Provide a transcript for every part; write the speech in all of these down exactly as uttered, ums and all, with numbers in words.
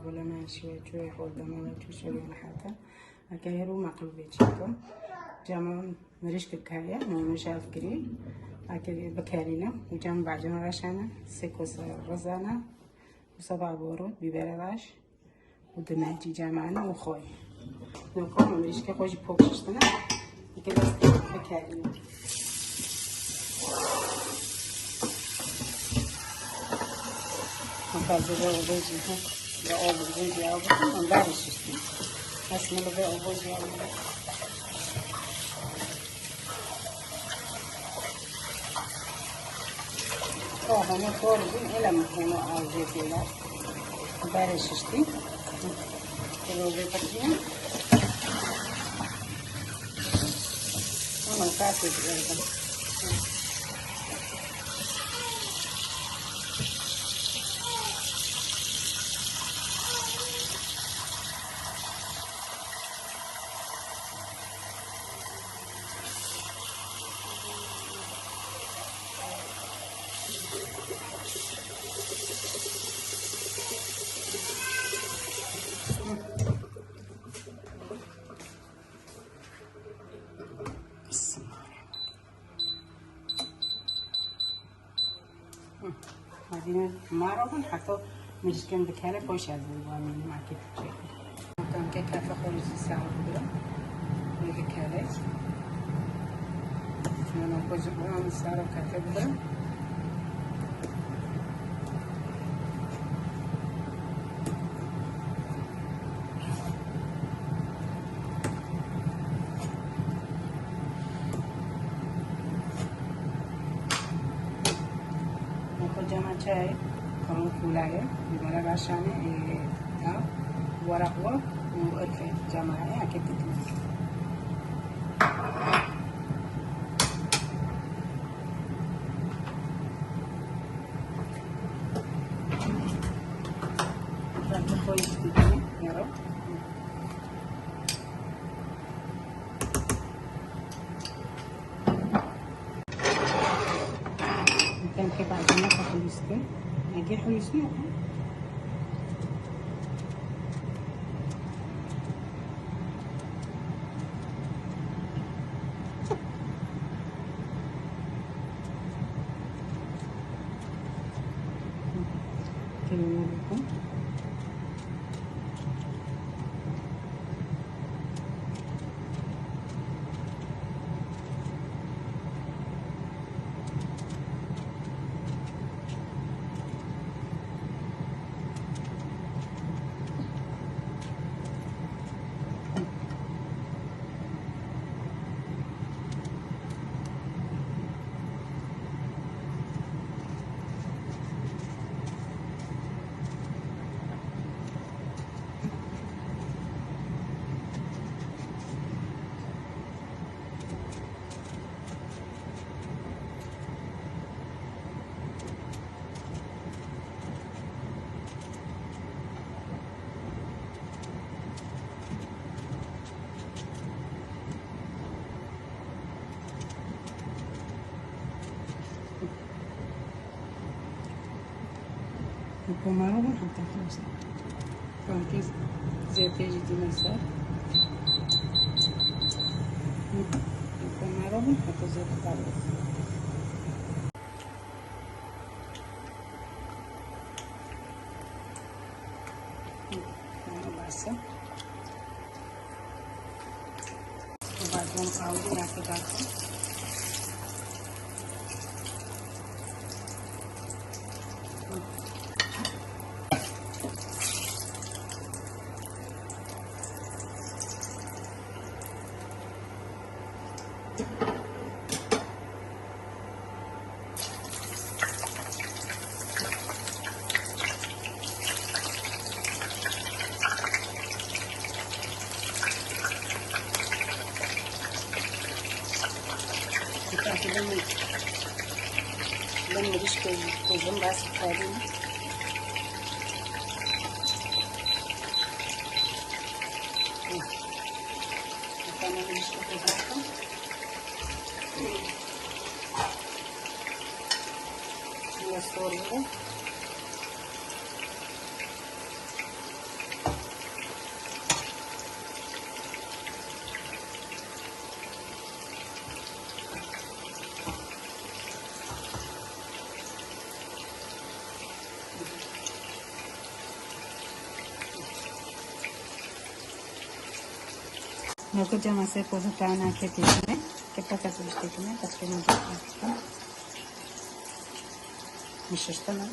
Wele me şiwe çûye hol dema me çû şewiye nehata. Eke hêro meqlûbê çêkim. Cama mirîşkek heye, me mijal kirî. Eke bikerîne, û cam bacin reşane, sê kosa rizane, û seba borû, bîberê reş, û di nehcî cemane û xwe. Noko mirîşkê xwe jî pok şiştine. Eke dest bikerîne. Heta zêde û vê jî hek ve ov vê jî ov bikin, em berê şiştî. Ez min vê ov jî ov bikin. O hemû tor bûn, êle min hemû ew jê tê de. Berê şiştî. Êle vê pekîne. Hema kasê digerdim. Hadi maro bin, heta mirîşkên dikere poşe bû, wa min market çek. Tam ke kafe xwe jî sar bigirim. Wê dikere. Nana xwe ji wan sar û kafe bigirim. Noko cama çay, kavun kulare, bibera başane, e, ta, waraq wa, û irfe cama, e, ake tikne. Bak, koy işte, yaro. Tem ke bacana xwe xulîstî. Ege xulîstî yok. Kêmî bikin. Komaro bû heta xelasa. Pankêz zêtê jî dîne ser. Komaro bû heta zêtê xelasa. Bas e. Bacon aldı yakacak. Dikkat edin. Ben mirîşkê kuzim bas xwedî. Tamam, mirîşkê kuzim. Şöyle soruyorum. Nokê cema sê pozu tane ke têkine, ke pek ez têkine, pek ke nokê têkine. Nişiştene.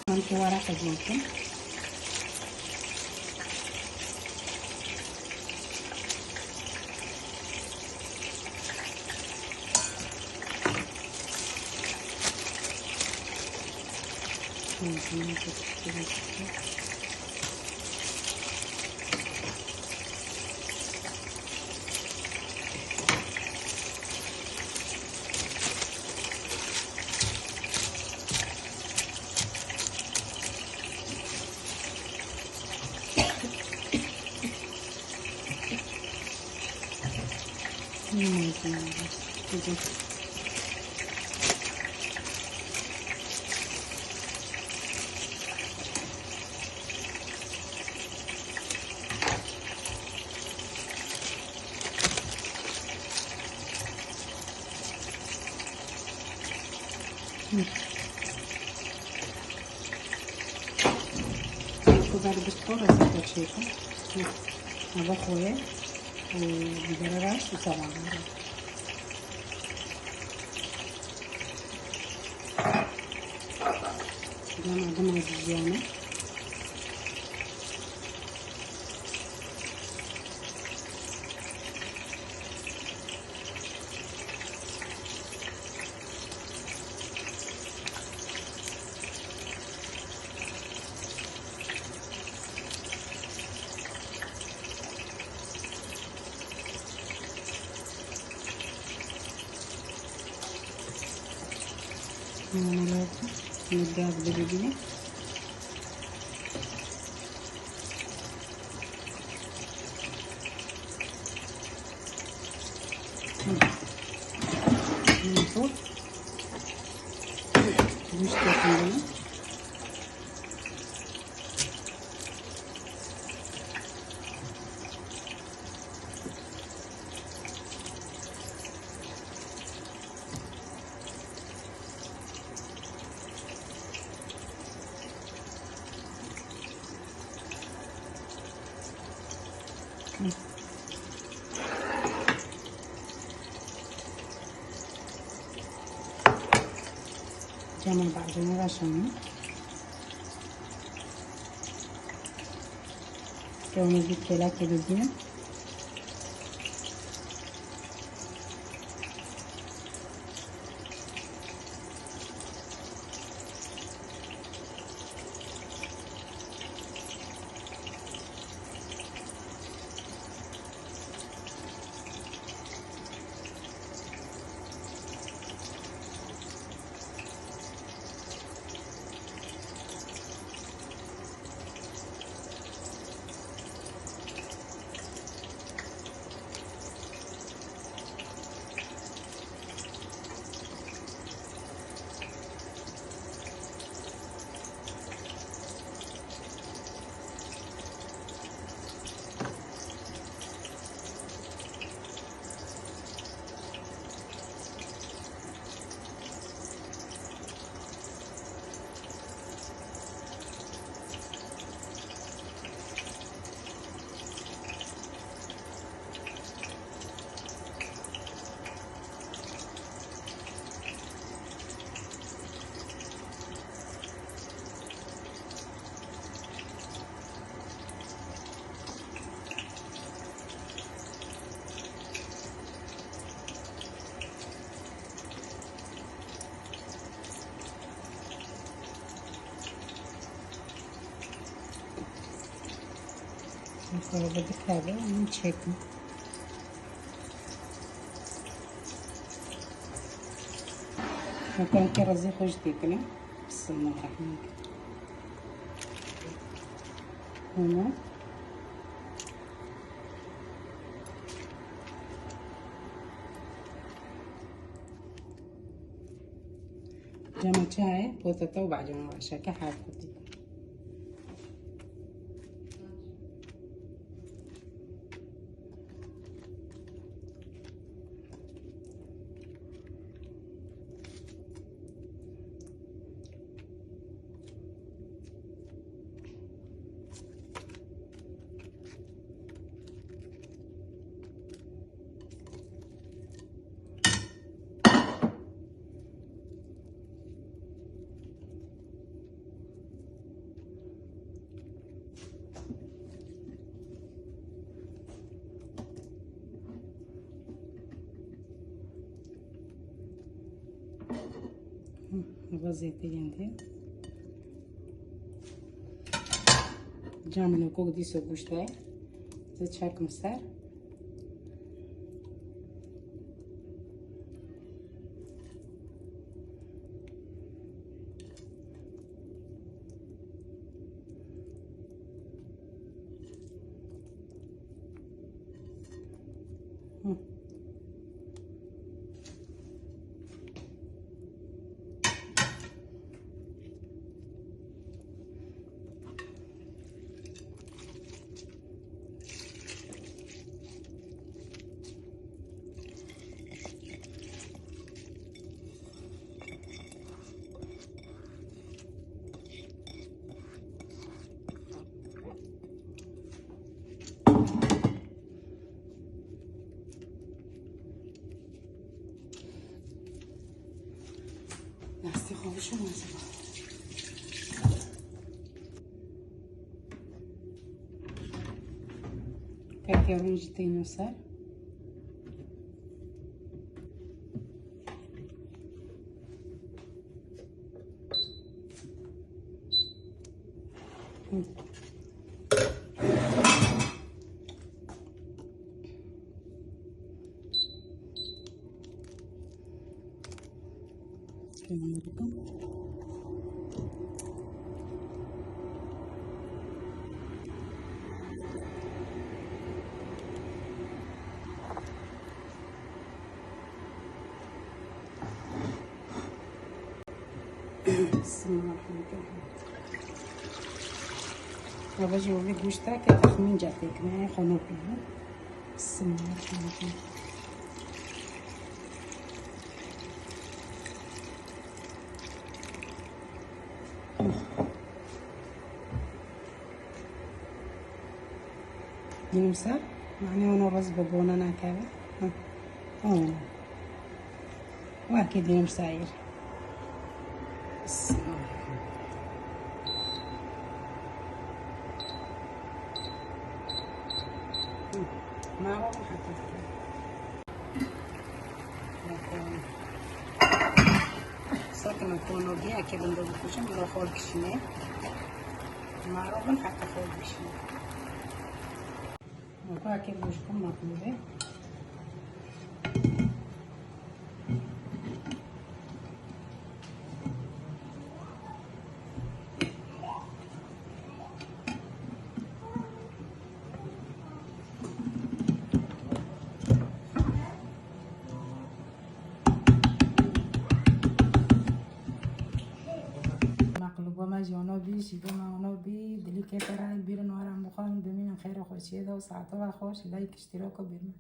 Min tu were qizilkin. Ku ber bişko, reza te çêke. Ava xoye û bibere raş û salam. Dema dima jiyane. Normalde, normalde bile bile. Cama bacana raşanı. Kewne bir kelak edildi. Yukarıda bir tane, onu çekin. Hakan kerezi hoş dikine. Bismillahirrahmanirrahim. Bunu Cama çayê, potata û bacana başa ke her kurdî. Hı, vaziyette yendi. Camino kok dîso guştay. Ze çakim ser. Hı. Lastê xwe bişo mesela. Kekê rûn jî têne ser. Bismillahirrahmanirrahim. Ava jî wî goşta ke texmîn ca têkine, xwe nopîne. Bismillahirrahmanirrahim. Dînim ser, manê ona roz bi bona nakeve. Hı. Hı. Wekî dînim sayir. Hı. Ma o hata. Sakın o konu diye ki bunda bu kuşum, bu da hor kişine. Marulun hatta hor kişine. Bu kadar ki bu kuşum makbule. Meqluba me jî ono bî, şîva me ono bî, dilî kete rayî bîrin waran bixwin, bimînin xêr û xweşiyê de û saeta we xweş, like, iştîrok û bîr me.